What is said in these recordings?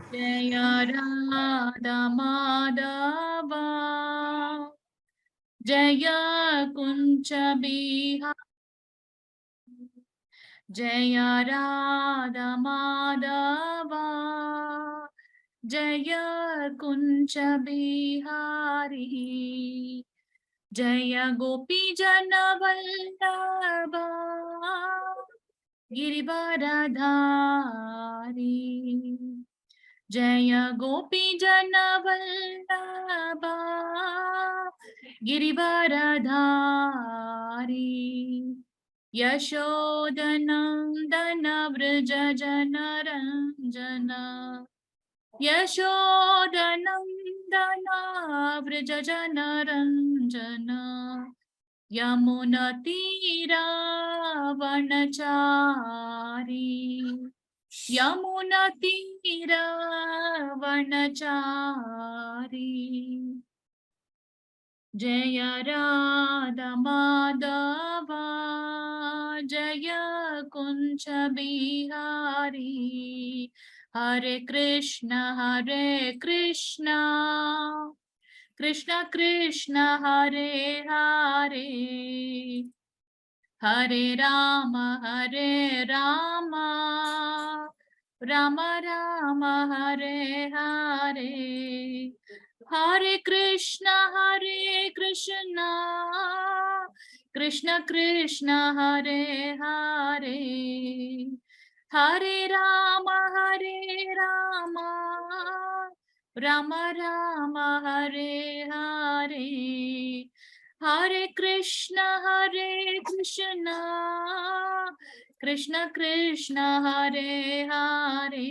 ಜಯ ರಾಧಾ ಮಾಧವ, ಜಯ ಕುಂಜ ಬಿಹಾರಿ, ಜಯ ರಾಧಾ ಮಾಧವ, ಜಯ ಕುಂಜ ಬಿಹಾರಿ, ಜಯ ಗೋಪಿ ಜನ ವಲ್ಲಭ ಗಿರಿವರಧಾರಿ, ಜಯ ಗೋಪಿ ಜನ ವಲ್ಲಭ ಗಿರಿವರಧಾರಿ, ಯಶೋದನಂದನ ವ್ರಜ ಜನರಂಜನ, ಯಶೋದನಂದನ ವ್ರಜ ಜನರಂಜನ, ಯಮುನ ತೀರ ವನಚಾರಿ, ಯಮುನ ತೀರ ವನಚಾರಿ, ಜಯ ರಾಧಾ ಮಾಧವ, ಜಯ ಕುಂಜ ಬಿಹಾರಿ. ಹರೇ ಕೃಷ್ಣ ಹರೇ ಕೃಷ್ಣ ಕೃಷ್ಣ ಕೃಷ್ಣ ಹರೇ ಹರೇ, ಹರೇ ರಾಮ ಹರೇ ರಾಮ ರಾಮ ರಾಮ ಹರೇ ಹರೇ. ಹರೇ ಕೃಷ್ಣ ಹರೇ ಕೃಷ್ಣ ಕೃಷ್ಣ ಕೃಷ್ಣ ಹರೇ ಹರೇ, ಹರೇ ರಾಮ ಹರೇ ರಾಮ ರಾಮ ರಾಮ ಹರೇ ಹರೇ. ಹರೇ ಕೃಷ್ಣ ಹರೇ ಕೃಷ್ಣ ಕೃಷ್ಣ ಕೃಷ್ಣ ಹರೇ ಹರೇ,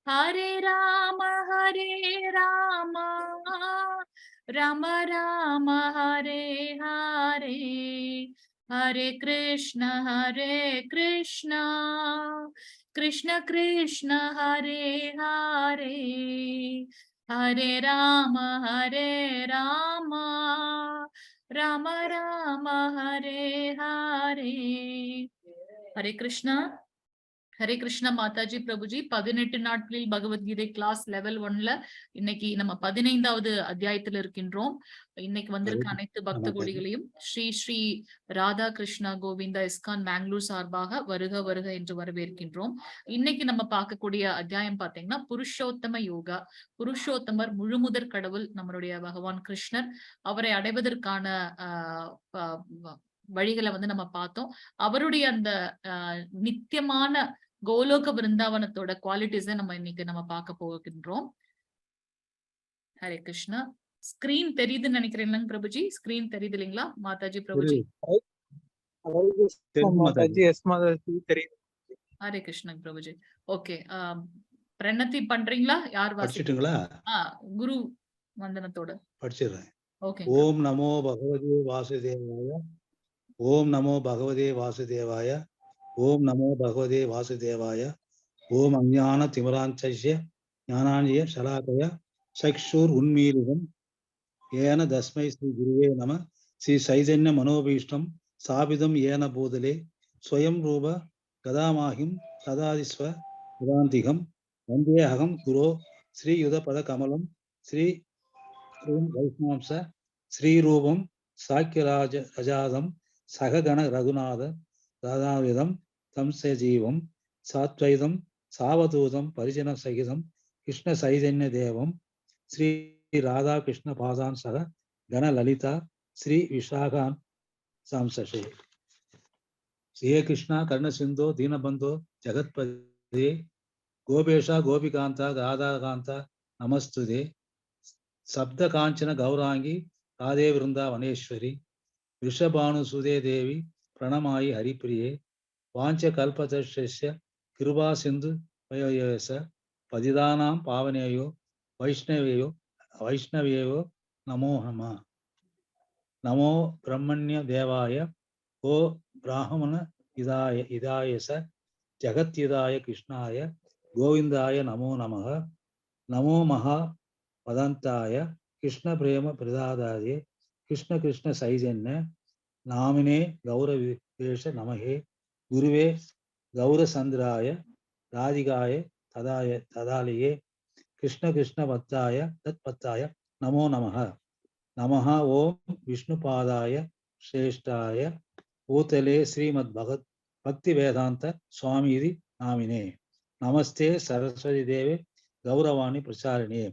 ಹರೇ ರಾಮ ಹರೇ ರಾಮ ರಾಮ ರಾಮ ಹರೇ ಹರೇ. ಹರೇ ಕೃಷ್ಣ ಹರೇ ಕೃಷ್ಣ ಕೃಷ್ಣ ಕೃಷ್ಣ ಹರೇ ಹರೇ, ಹರೇ ರಾಮ ಹರೇ ರಾಮ ರಾಮ ರಾಮ ಹರೇ ಹರೇ. ஹரே கிருஷ்ணா. ஹரே கிருஷ்ணா மாதாஜி, பிரபுஜி. 18 நாட்களில் பகவத்கீதை கிளாஸ் லெவல் 1ல இன்னைக்கு நம்ம 15வது அத்தியாயத்தில் இருக்கின்றோம். இன்னைக்கு வந்திருக்க அனைத்து பக்த மாதாஜி. கோடிகளையும் ஸ்ரீ ஸ்ரீ ராதா கிருஷ்ணா கோவிந்தா இஸ்கான் பெங்களூர் சார்பாக வருக வருக என்று வரவேற்கின்றோம். இன்னைக்கு நம்ம பார்க்கக்கூடிய அத்தியாயம் பாத்தீங்கன்னா புருஷோத்தம யோகா. புருஷோத்தமர் முழுமுதற் கடவுள் நம்மளுடைய பகவான் கிருஷ்ணர். அவரை அடைவதற்கான வழிகளை வந்து நம்ம பார்த்தோம். அவருடைய அந்த நித்தியமான கோலோக பிருந்தாவனத்தோட குவாலிட்டிஸை நம்ம இன்னைக்கு நம்ம பார்க்க போகின்றோம். ஹரே கிருஷ்ணா. ஸ்கிரீன் தெரியுதுன்னு நினைக்கிறேன் இல்லைங்க பிரபுஜி? ஸ்கிரீன் தெரியுது இல்லைங்களா மாதாஜி, பிரபுஜி? தெரியுது மாதாஜி. மாதாஜி, எஸ் மாதாஜி, தெரியும். ஹரே கிருஷ்ணா பிரபுஜி. ஓகே, பிரணத்தி பண்றீங்களா? யார் வாசி படிச்சிட்டுங்களா? குரு வந்தனத்தோட. படிச்சிடுறேன். ஓகே. ஓம் நமோ பகவதே வாசுதேவாய, ஓம் நமோ பகவதே வாசுதேவாய, ஓம் நமோ பகவதே வாசுதேவாய. ஓம் அஞ்ஞான திமிராந்தஸ்ய ஞானாஞ்சன சலாகய சக்ஷுர் உன்மீலிதம் ஏன தஸ்மை ஸ்ரீ குருவே நம. ஸ்ரீ சைதன்ய மனோபீஷ்டம் ஸ்தாபிதம் ஏன பூதலே ஸ்வயம் ரூப கதாமஹ்யம் ததாதி ஸ்வ பதாந்திகம் வந்தே அகம் குரோ ஸ்ரீயுத பத கமலம் ஸ்ரீ குரும் வைஷ்ணவம்ச ஸ்ரீரூபம் சாக்கியராஜ ரஜாதம் சககண ரகுநாத ராதாவிதம் தம் சஜீவம் சாத்வைதம் சாவதூதம் பரிஜன சகிதம் கிருஷ்ண சைதன்ய தேவம் ஸ்ரீ ராதா கிருஷ்ண பாதான் சக கண லலிதா ஸ்ரீ விஷாகான் சாம்சஷே. ஸ்ரீ கிருஷ்ணா கருண சிந்தோ தீனபந்தோ ஜெகத்பதே கோபேஷா கோபிகாந்தா ராதாகாந்தா நமஸ்துதே. சப்த காஞ்சன கௌராங்கி ராதே விருந்தாவனேஸ்வரி விஷபானுசுதே தேவி பிரணமாயி ஹரிப்பிரியே. வாஞ்ச கல்பதஸ்ய கிருபா சிந்து வயோயச பதிதானாம் பாவனேயோ வைஷ்ணவேயோ வைஷ்ணவேயோ நமோ நம. நமோ பிரம்மண்ய தேவாய ஓ பிராமண இதாய இதாயச ஜகத்யிதாய கிருஷ்ணாய கோவிந்தாய நமோ நமः. நமோ மகா வதந்தாய கிருஷ்ண பிரேம பிரதாதாயே கிருஷ்ண கிருஷ்ண சைஜன்ய நாமினே கௌரவிவேஷ நமகே. குருவே கௌரசந்திராய ராதிகாய ತದಾಯ ತದಾಲಿಯೇ ಕೃಷ್ಣ ಕೃಷ್ಣ ಪತ್ತಾಯ ತತ್ಪತ್ತಾಯ ನಮೋ ನಮಃ. ನಮಃ ಓಂ ವಿಷ್ಣುಪಾದಾಯ ಶ್ರೇಷ್ಠಾಯ ಭೂತಲೆ ಶ್ರೀಮದ್ ಭಗತ್ ಭಕ್ತಿ ವೇದಾಂತ ಸ್ವಾಮೀತಿ ನಾಮಿನೇ. ನಮಸ್ತೆ ಸರಸ್ವತಿ ದೇವೆ ಗೌರವಾಣಿ ಪ್ರಚಾರಿಣೆ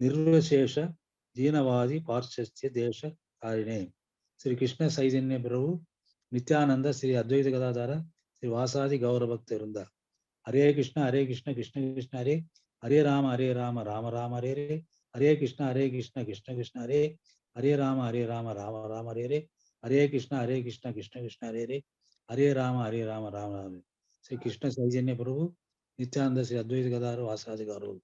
ನಿರ್ವಿಶೇಷ ದೀನವಾದಿ ಪಾರ್ಶಸ್ಯ ದೇಶ ಕಾರಿಣೆ. ಶ್ರೀ ಕೃಷ್ಣ ಚೈತನ್ಯ ಪ್ರಭು ನಿತ್ಯಾನಂದ ಶ್ರೀ ಅದ್ವೈತ ಗದಾಧರ ಶ್ರೀ ವಾಸಾದಿ ಗೌರಭಕ್ತ ವೃಂದ. ಹರೇ ಕೃಷ್ಣ ಹರೇ ಕೃಷ್ಣ ಕೃಷ್ಣ ಕೃಷ್ಣ ಹರೇ ಹರೇ ರಾಮ ಹರೇ ರಾಮ ರಾಮ ರಾಮ ಹರೇ ಹರೇ. ಹರೇ ಕೃಷ್ಣ ಹರೇ ಕೃಷ್ಣ ಕೃಷ್ಣ ಕೃಷ್ಣ ಹರೇ ಹರೇ ರಾಮ ಹರೇ ರಾಮ ರಾಮ ರಾಮ ಹರೇ ಹರೇ. ಹರೇ ಕೃಷ್ಣ ಹರೇ ಕೃಷ್ಣ ಕೃಷ್ಣ ಕೃಷ್ಣ ಹರೇ ಹರೇ ಹರೇ ರಾಮ ಹರೇ ರಾಮ ರಾಮ ರಾಮ. ಶ್ರೀ ಕೃಷ್ಣ ಚೈತನ್ಯ ಪ್ರಭು ನಿತ್ಯಾನಂದ ಶ್ರೀ ಅದ್ವೈತ ಗದಾಧರ ವಾಸಾದಿ ಗೌರವ.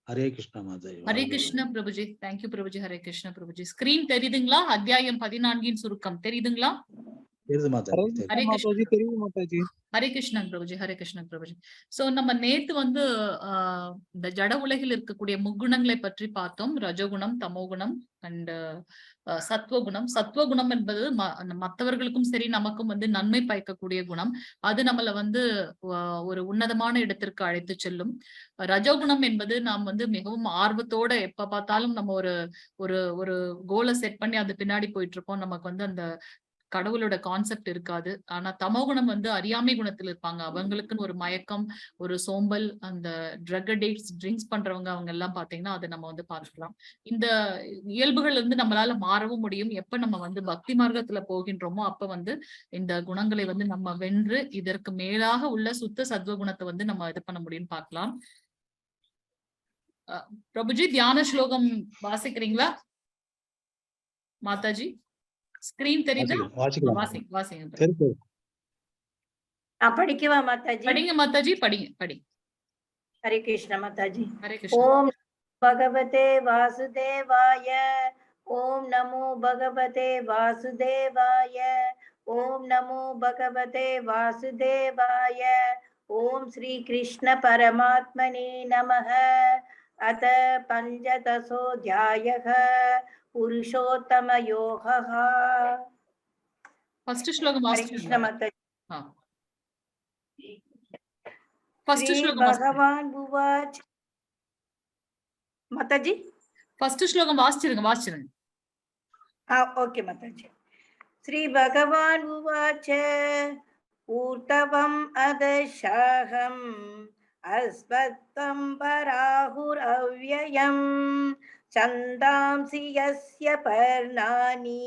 Hare Krishna Mataji. Hare Krishna Prabhuji. Thank you Prabhuji. Hare Krishna Prabhuji. Screen தெரியுதுங்களா? அத்தியாயம் 14இன் சுருக்கம் தெரியுதுங்களா? தெரியுது மாதாஜி. ஹரே கிருஷ்ணா. மாதாஜி, தெரியுது மாதாஜி. ஹரே கிருஷ்ணன் பிரபுஜி. ஹரே கிருஷ்ணன் பிரபுஜி. சோ நம்ம நேத்து வந்து இந்த ஜட உலகில் இருக்கக்கூடிய முக்குணங்களை பற்றி பார்த்தோம். ரஜோகுணம், தமோகுணம் அண்ட் சத்வகுணம். சத்வகுணம் என்பது மற்றவர்களுக்கும் சரி நமக்கும் வந்து நன்மை பயக்கக்கூடிய குணம். அது நம்மள வந்து ஒரு உன்னதமான இடத்திற்கு அழைத்து செல்லும். ரஜோகுணம் என்பது நாம் வந்து மிகவும் ஆர்வத்தோட எப்ப பார்த்தாலும் நம்ம ஒரு ஒரு ஒரு கோலை செட் பண்ணி அது பின்னாடி போயிட்டு இருப்போம். நமக்கு வந்து அந்த கடவுளோட கான்செப்ட் இருக்காது. ஆனா தமோகுணம் வந்து அறியாமை குணத்துல இருப்பாங்க. அவங்களுக்குன்னு ஒரு மயக்கம், ஒரு சோம்பல், அந்த ட்ரக் அடிக்ட்ஸ், ட்ரிங்க்ஸ் பண்றவங்க அவங்க எல்லாம் பாத்தீங்கன்னா அதை நம்ம வந்து பார்த்துக்கலாம். இந்த இயல்புகள் வந்து நம்மளால மாறவும் முடியும். எப்ப நம்ம வந்து பக்தி மார்க்கத்துல போகின்றோமோ அப்ப வந்து இந்த குணங்களை வந்து நம்ம வென்று இதற்கு மேலாக உள்ள சுத்த சத்வ குணத்தை வந்து நம்ம இது பண்ண முடியும்னு பார்க்கலாம். பிரபுஜி, தியான ஸ்லோகம் வாசிக்கிறீங்களா? மாதாஜி, ஸ்கிரீன் தெரியுதா? வாசிக்கலாம். வாசிங்க, வாசிங்க. தெரியுது. நான் படிக்கவா மாதாஜி? படிங்க மாதாஜி, படிங்க, படி. ஹரே கிருஷ்ண மாதாஜி. ஹரே கிருஷ்ணா. ஓம் பகவதே வாசுதேவாய. ஓம் நமோ பகவதே வாசுதேவாய. ஓம் நமோ பகவதே வாசுதேவாய. ஓம் ஸ்ரீ கிருஷ்ண பரமாத்மனே நமः. அத பஞ்சதசோऽध्यायः புருஷோத்தம யோகः. ஃபர்ஸ்ட் ஸ்லோகம் ஹரே கிருஷ்ண வாசிச்சிருங்க. மாதாஜி. ஃபர்ஸ்ட் ஸ்ரீ ஸ்லோகம் வாசிச்சிருங்க. பகவான் உவாச். மாதாஜி, ஃபர்ஸ்ட் ஸ்லோகம் வாசிச்சிருங்க, வாசிச்சிருங்க. ஓகே மாதாஜி. ஸ்ரீ பகவான் உவாச்ச. ஊர்த்தவம் அதசாகம் அஸ்வத்தம் பராகுரவ்யயம் சந்தாம்சி யஸ்ய பர்ணானி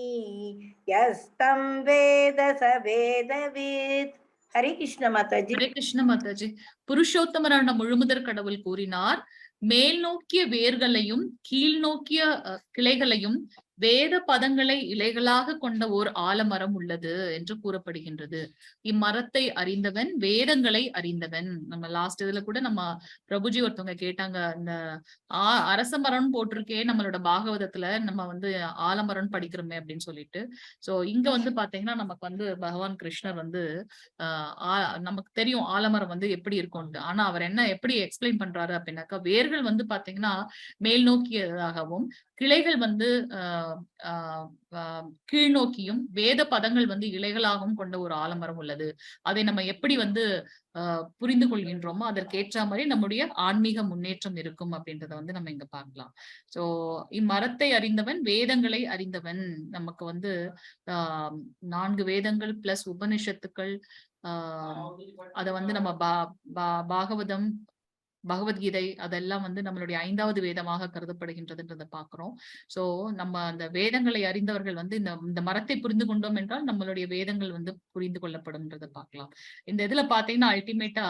யஸ்தம் வேத ச வேதவித். ஹரே கிருஷ்ண மாதாஜி. ஹரே கிருஷ்ண மாதாஜி. புருஷோத்தமரான முழுமுதற் கடவுள் கூறினார், மேல் நோக்கிய வேர்களையும் கீழ் நோக்கிய கிளைகளையும் வேத பதங்களை இலைகளாக கொண்ட ஓர் ஆலமரம் உள்ளது என்று கூறப்படுகின்றது. இம்மரத்தை அறிந்தவன் வேதங்களை அறிந்தவன். நம்ம லாஸ்ட் இதுல கூட நம்ம பிரபுஜி ஒருத்தவங்க கேட்டாங்க, இந்த அரச மரம்னு போட்டிருக்கே நம்மளோட பாகவதத்துல, நம்ம வந்து ஆலமரம் படிக்கிறோமே அப்படின்னு சொல்லிட்டு. சோ இங்க வந்து பாத்தீங்கன்னா நமக்கு வந்து பகவான் கிருஷ்ணர் வந்து நமக்கு தெரியும் ஆலமரம் வந்து எப்படி இருக்கும்னு. ஆனா அவர் என்ன எப்படி எக்ஸ்பிளைன் பண்றாரு அப்படின்னாக்கா, வேர்கள் வந்து பாத்தீங்கன்னா மேல் நோக்கியதாகவும் கிளைகள் வந்து ஆஹ் ஆஹ் ஆஹ் கீழ் நோக்கியும் வேத பதங்கள் வந்து இலைகளாகவும் கொண்ட ஒரு ஆலமரம் உள்ளது. அதை நம்ம எப்படி வந்து புரிந்து கொள்கின்றோமோ அதற்கேற்ற மாதிரி நம்முடைய ஆன்மீக முன்னேற்றம் இருக்கும் அப்படின்றத வந்து நம்ம இங்க பார்க்கலாம். சோ இம்மரத்தை அறிந்தவன் வேதங்களை அறிந்தவன். நமக்கு வந்து 4 வேதங்கள் பிளஸ் உபனிஷத்துக்கள், அத வந்து நம்ம பாகவதம், பகவத்கீதை அதெல்லாம் வந்து நம்மளுடைய 5வது வேதமாக கருதப்படுகின்றதுன்றதை பாக்குறோம். சோ நம்ம அந்த வேதங்களை அறிந்தவர்கள் வந்து இந்த இந்த மரத்தை புரிந்து கொண்டோம் என்றால் நம்மளுடைய வேதங்கள் வந்து புரிந்து கொள்ளப்படும்ன்றதை பார்க்கலாம். இந்த இதுல பாத்தீங்கன்னா அல்டிமேட்டா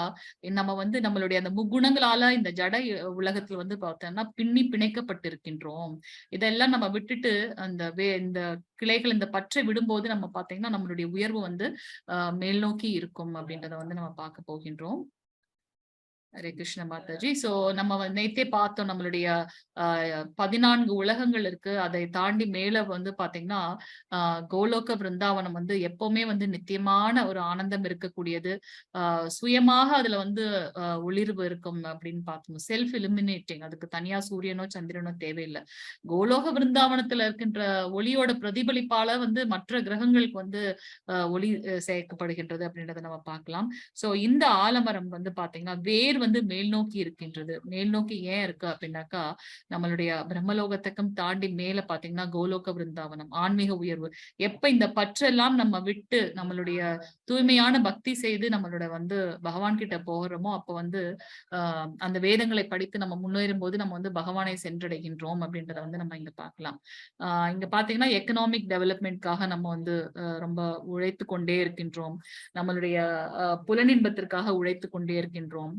நம்ம வந்து நம்மளுடைய அந்த முக்குணங்களால இந்த ஜட உலகத்துல வந்து பார்த்தோம்னா பின்னி பிணைக்கப்பட்டிருக்கின்றோம். இதெல்லாம் நம்ம விட்டுட்டு அந்த இந்த கிளைகள் இந்த பற்றை விடும்போது நம்ம பாத்தீங்கன்னா நம்மளுடைய உயர்வு வந்து மேல் நோக்கி இருக்கும் அப்படின்றத வந்து நம்ம பார்க்க போகின்றோம். ஹரே கிருஷ்ண மாதாஜி. சோ நம்ம நேத்தே பார்த்தோம் நம்மளுடைய 14 உலகங்கள் இருக்கு. அதை தாண்டி மேல வந்து பாத்தீங்கன்னா கோலோக பிருந்தாவனம் வந்து எப்பவுமே வந்து நித்தியமான ஒரு ஆனந்தம் இருக்கக்கூடியது. சுயமாக அதுல வந்து ஒளிர்வு இருக்கும் அப்படின்னு பார்த்தோம். செல்ஃப் இலுமினேட்டிங், அதுக்கு தனியா சூரியனோ சந்திரனோ தேவையில்லை. கோலோக பிருந்தாவனத்துல இருக்கின்ற ஒளியோட பிரதிபலிப்பால வந்து மற்ற கிரகங்களுக்கு வந்து ஒளி சேர்க்கப்படுகின்றது அப்படின்றத நம்ம பார்க்கலாம். சோ இந்த ஆலமரம் வந்து பாத்தீங்கன்னா வேர் வந்து மேல் நோக்கி இருக்கின்றது. மேல் நோக்கி ஏன் இருக்கு அப்படின்னாக்கா, நம்மளுடைய பிரம்மலோகத்துக்கும் தாண்டி மேல பாத்தீங்கன்னா கோலோக விருந்தாவனம், ஆன்மீக உயர்வு. எப்ப இந்த பற்றெல்லாம் நம்ம விட்டு நம்மளுடைய தூய்மையான பக்தி செய்து நம்மளோட வந்து பகவான் கிட்ட போகிறோமோ, அப்ப வந்து அந்த வேதங்களை படித்து நம்ம முன்னேறும் போது நம்ம வந்து பகவானை சென்றடைகின்றோம் அப்படின்றத வந்து நம்ம இங்க பார்க்கலாம். இங்க பாத்தீங்கன்னா எக்கனாமிக் டெவலப்மெண்ட்காக நம்ம வந்து ரொம்ப உழைத்து கொண்டே இருக்கின்றோம். நம்மளுடைய புலனின்பத்திற்காக உழைத்து கொண்டே இருக்கின்றோம்.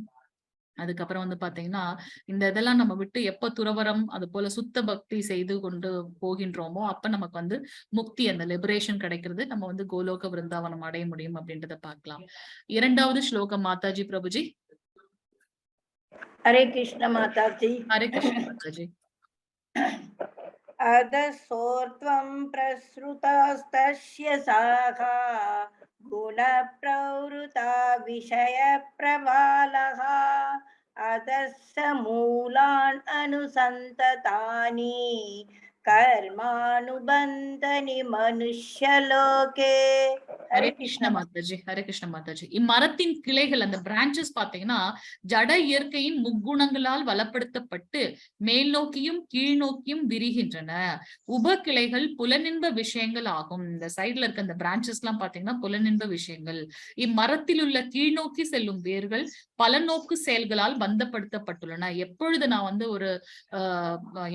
அதுக்கப்புறம் வந்து பாத்தீங்கன்னா இந்த இதெல்லாம் நம்ம விட்டு எப்ப துறவறம், அது போல சுத்த பக்தி செய்து கொண்டு போகின்றோமோ, அப்ப நமக்கு வந்து முக்தி, அந்த லிபரேஷன் கிடைக்கிறது. நம்ம வந்து கோலோக விருந்தாவனம் அடைய முடியும் அப்படின்றத பார்க்கலாம். இரண்டாவது ஸ்லோகம் மாதாஜி, பிரபுஜி. ஹரே கிருஷ்ண மாதாஜி. ஹரே கிருஷ்ண மாதாஜி. अधसोर्ध्वं प्रसृतास्तस्य शाखा गुणप्रवृता विषयप्रवालः अधः स मूलान् अनुसन्ततानि कर्मानुबन्धनि मनुष्यलोके. ஹரே கிருஷ்ண மாதாஜி. ஹரே கிருஷ்ண மாதாஜி. இம்மரத்தின் கிளைகள், அந்த பிரான்ச்சஸ் பாத்தீங்கன்னா ஜட இயற்கையின் முக்குணங்களால் வளப்படுத்தப்பட்டு மேல் நோக்கியும் கீழ் நோக்கியும் விரிகின்றன. உப கிளைகள் புலனின்ப விஷயங்கள் ஆகும். இந்த சைடுல இருக்க அந்த பிரான்ச்சஸ் எல்லாம் பாத்தீங்கன்னா புலனின்ப விஷயங்கள். இம்மரத்தில் உள்ள கீழ்நோக்கி செல்லும் வேர்கள் பல நோக்கு செயல்களால் பந்தப்படுத்தப்பட்டுள்ளன. எப்பொழுது நான் வந்து ஒரு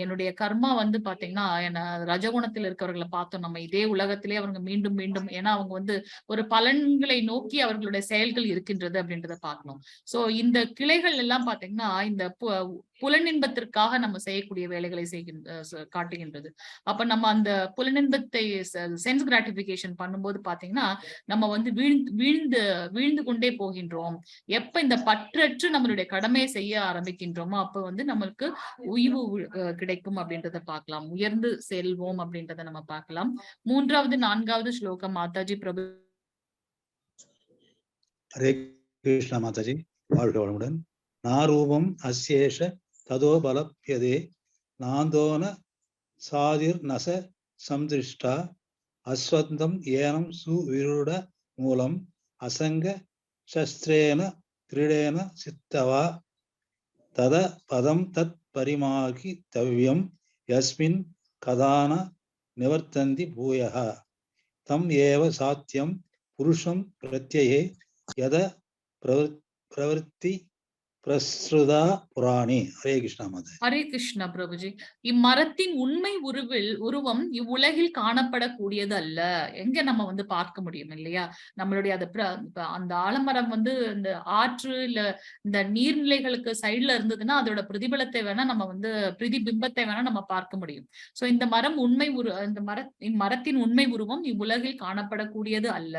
என்னுடைய கர்மா வந்து பாத்தீங்கன்னா, என்ன ரஜகுணத்தில் இருக்கிறவர்களை பார்த்தோம் நம்ம இதே உலகத்திலே அவங்க மீண்டும் மீண்டும், ஏன்னா அவங்க வந்து ஒரு பலன்களை நோக்கி அவர்களுடைய செயல்கள் இருக்கின்றது அப்படின்றத பார்க்கணும். சோ இந்த கிளைகள் எல்லாம் பாத்தீங்கன்னா இந்த புலனின்பத்திற்காக நம்ம செய்யக்கூடிய வேலைகளை செய்கின்ற காட்டுகின்றது. அப்ப நம்ம அந்த புலனின்பத்தை சென்ஸ் கிராட்டிபிகேஷன் பண்ணும்போது பாத்தீங்கன்னா நம்ம வந்து வீழ்ந்து வீழ்ந்து வீழ்ந்து கொண்டே போகின்றோம். எப்ப இந்த பற்றற்று நம்மளுடைய கடமையை செய்ய ஆரம்பிக்கின்றோமோ, அப்ப வந்து நம்மளுக்கு உய்வு கிடைக்கும் அப்படின்றத பார்க்கலாம். உயர்ந்து செல்வோம் அப்படின்றத நம்ம பார்க்கலாம். மூன்றாவது, நான்காவது ஸ்லோகம் மாதாஜி, பிரபு. ஹரே கிருஷ்ணா மாதாஜி. வாழ்க வளமுடன். நாரூபம் அஸ்யேஷ ததோபலப்யதே நாந்தோன சாதிர் நச சம்திருஷ்டா அஸ்வந்தம் ஏனம் சுவிருட மூலம் அசங்க சஸ்திரேன கிரீடேன சித்தவா தத பதம் தத் பரிமாகி தவ்யம் யஸ்மின் கதான நிவர்த்தந்தி பூயः தம் ஏவ சாத்தியம் புருஷம் பிரத்யயே யத பிரவருத்தி பிரஸ்ருதா புராணி. ஹரே கிருஷ்ணா மாதா. ஹரே கிருஷ்ணா பிரபுஜி. இம்மரத்தின் உண்மை உருவம் இவ்வுலகில் காணப்படக்கூடியது அல்ல. எங்க நம்ம வந்து பார்க்க முடியும் இல்லையா? நம்மளுடைய அந்த அந்த ஆலமரம் வந்து இந்த ஆற்று இல்ல இந்த நீர்நிலைகளுக்கு சைட்ல இருந்ததுன்னா அதோட பிரதிபலத்தை வேணா நம்ம வந்து பிரதிபிம்பத்தை வேணா நம்ம பார்க்க முடியும். சோ இந்த மரம் உண்மை உரு இந்த மர இம்மரத்தின் உண்மை உருவம் இவ்வுலகில் காணப்படக்கூடியது அல்ல.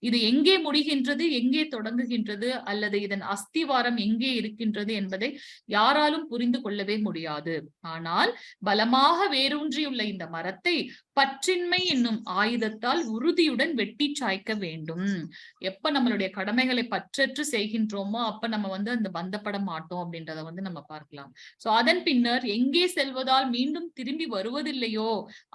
இது எங்கே முடிகின்றது, எங்கே தொடங்குகின்றது, அல்லது இதன் அஸ்திவாரம் எங்கே இருக்கின்றது என்பதை யாராலும் புரிந்து கொள்ளவே முடியாது. ஆனால் பலமாக வேரூன்றியுள்ள இந்த மரத்தை பற்றின்மை என்னும் ஆயுதத்தால் உறுதியுடன் வெட்டி சாய்க்க வேண்டும். எப்ப நம்மளுடைய கடமைகளை பற்றற்று செய்கின்றோமோ, அப்ப நம்ம வந்து அந்த பந்தப்பட மாட்டோம் அப்படின்றத வந்து நம்ம பார்க்கலாம். சோ அதன் பின்னர் எங்கே செல்வதால் மீண்டும் திரும்பி வருவதில்லையோ,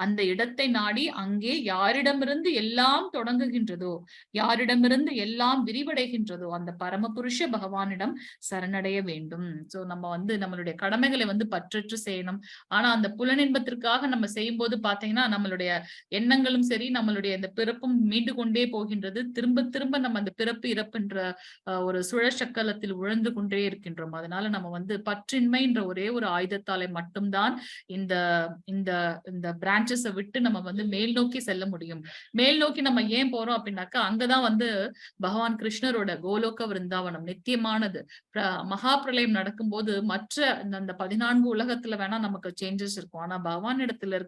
அந்த இடத்தை நாடி அங்கே யாரிடமிருந்து எல்லாம் தொடங்குகின்றதோ, யாரிடமிருந்து எல்லாம் விரிவடைகின்றதோ, அந்த பரமபுருஷ பகவானிடம் சரணடைய வேண்டும். சோ நம்ம வந்து நம்மளுடைய கடமைகளை வந்து பற்றற்று செய்யணும். ஆனா அந்த புலனின்பத்திற்காக நம்ம செய்யும் போது பாத்தீங்கன்னா நம்மளுடைய எண்ணங்களும் சரி, நம்மளுடைய இந்த பிறப்பும் மீண்டு கொண்டே போகின்றது. திரும்ப திரும்ப நம்ம அந்த பிறப்பு இறப்புன்ற ஒரு சுழற்சக்கலத்தில் உழந்து கொண்டே இருக்கின்றோம். அதனால நம்ம வந்து பற்றின்மைன்ற ஒரே ஒரு ஆயுதத்தாலே மட்டும்தான் இந்த இந்த இந்த பிரான்ச்சஸை விட்டு நம்ம வந்து மேல் நோக்கி செல்ல முடியும். மேல் நோக்கி நம்ம ஏன் போறோம் அப்படின்னாக்கா, அங்கதான் வந்து பகவான் கிருஷ்ணரோட கோலோக விருந்தாவனம் நித்தியமானது. மகா பிரளயம் நடக்கும்போது மற்ற அந்த 14 உலகத்துல வேணா நமக்கு சேஞ்சஸ் இருக்கும். ஆனா பகவான் இடத்துல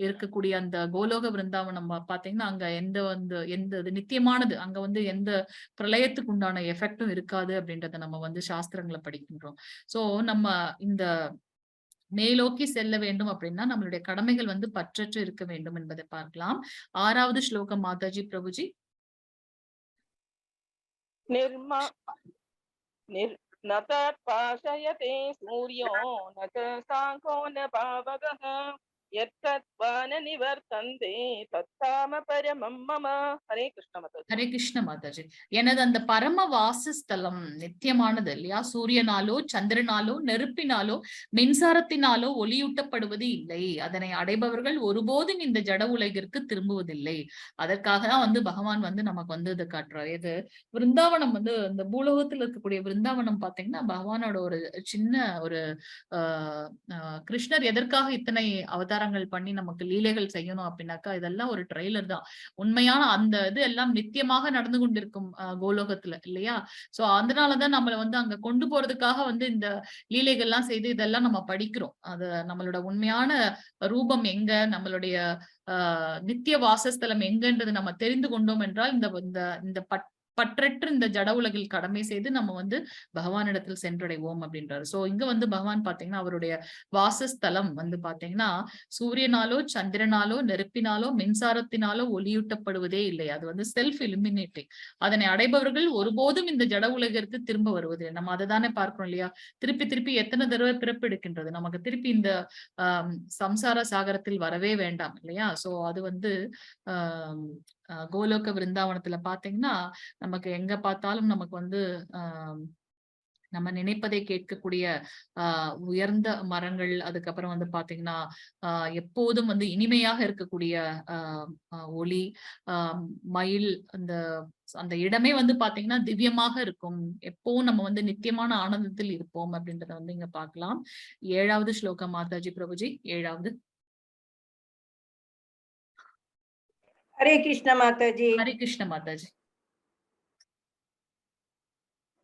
இருக்கக்கூடிய அந்த கோலோக விருந்தாவனம் பாத்தீங்கன்னா அங்க எந்த வந்து எந்த இது நித்தியமானது, அங்க வந்து எந்த பிரளயத்துக்கு உண்டான எஃபெக்டும் இருக்காது அப்படின்றத நம்ம வந்து சாஸ்திரங்களை படிக்கின்றோம். சோ நம்ம இந்த மேலோக்கி செல்ல வேண்டும் அப்படின்னா நம்மளுடைய கடமைகள் வந்து பற்றற்று இருக்க வேண்டும் என்பதை பார்க்கலாம். ஆறாவது ஸ்லோகம் மாதாஜி, பிரபுஜி. निर्मा निर् न तत्पाशयते सूर्यो न च साङ्को न पावकः. यत्कृत्वा न निवर्तन्ते तत्धाम परमं मम. ஹரே கிருஷ்ண மாதாஜி. ஹரே கிருஷ்ண மாதாஜி. எனது அந்த பரம வாசஸ்தலம் நித்தியமானது இல்லையா? சூரியனாலோ சந்திரனாலோ நெருப்பினாலோ மின்சாரத்தினாலோ ஒளியூட்டப்படுவது இல்லை. அதனை அடைபவர்கள் ஒருபோதும் இந்த ஜட உலகிற்கு திரும்புவதில்லை. அதற்காக தான் வந்து பகவான் வந்து நமக்கு வந்து இதை காட்டுறாரு. இது விருந்தாவனம் வந்து இந்த பூலோகத்தில் இருக்கக்கூடிய விருந்தாவனம் பாத்தீங்கன்னா பகவானோட ஒரு சின்ன ஒரு ஆஹ் கிருஷ்ணர் எதற்காக இத்தனை அவதாரங்கள் பண்ணி நமக்கு லீலைகள் செய்யணும் அப்படின்னாக்கா இதெல்லாம் ஒரு ட்ரெய்லர் தான். உண்மையான அந்த இது எல்லாம் நித்தியமாக நடந்து கொண்டிருக்கும் கோலோகத்துல இல்லையா? சோ அதனாலதான் நம்மளை வந்து அங்க கொண்டு போறதுக்காக வந்து இந்த லீலைகள்லாம் செய்து இதெல்லாம் நம்ம படிக்கிறோம். அது நம்மளோட உண்மையான ரூபம் எங்க, நம்மளுடைய நித்திய வாசஸ்தலம் எங்கன்றது நம்ம தெரிந்து கொண்டோம் என்றால் இந்த இந்த இந்த பற்றற்று இந்த ஜட உலகில் கடமை செய்து நம்ம வந்து பகவானிடத்தில் சென்றடைவோம் அப்படின்றாரு. சோ இங்க வந்து பகவான் பாத்தீங்கன்னா அவருடைய வாசஸ்தலம் வந்து பாத்தீங்கன்னா சூரியனாலோ சந்திரனாலோ நெருப்பினாலோ மின்சாரத்தினாலோ ஒளியூட்டப்படுவதே இல்லை. அது வந்து செல்ஃப் இலுமினேட்டிங். அதனை அடைபவர்கள் ஒருபோதும் இந்த ஜட உலகிற்கு திரும்ப வருவதில்லை. நம்ம அதை தானே பார்க்கிறோம் இல்லையா? திருப்பி திருப்பி எத்தனை தடவை பிறப்பு எடுக்கின்றது, நமக்கு திருப்பி இந்த சம்சார சாகரத்தில் வரவே வேண்டாம் இல்லையா? சோ அது வந்து ஆஹ் கோலோக விருந்தாவனத்துல பாத்தீங்கன்னா நமக்கு எங்க பார்த்தாலும் நமக்கு வந்து நம்ம நினைப்பதை கேட்கக்கூடிய உயர்ந்த மரங்கள், அதுக்கப்புறம் வந்து பாத்தீங்கன்னா எப்போதும் வந்து இனிமையாக இருக்கக்கூடிய ஆஹ் ஒளி, மயில், அந்த அந்த இடமே வந்து பாத்தீங்கன்னா திவ்யமாக இருக்கும். எப்பவும் நம்ம வந்து நித்தியமான ஆனந்தத்தில் இருப்போம் அப்படின்றத வந்து இங்க பார்க்கலாம். 7வது ஸ்லோகம் மாதாஜி பிரபுஜி, 7வது. ஹரே கிருஷ்ண மாதாஜி. ஹரே கிருஷ்ண மாதாஜி.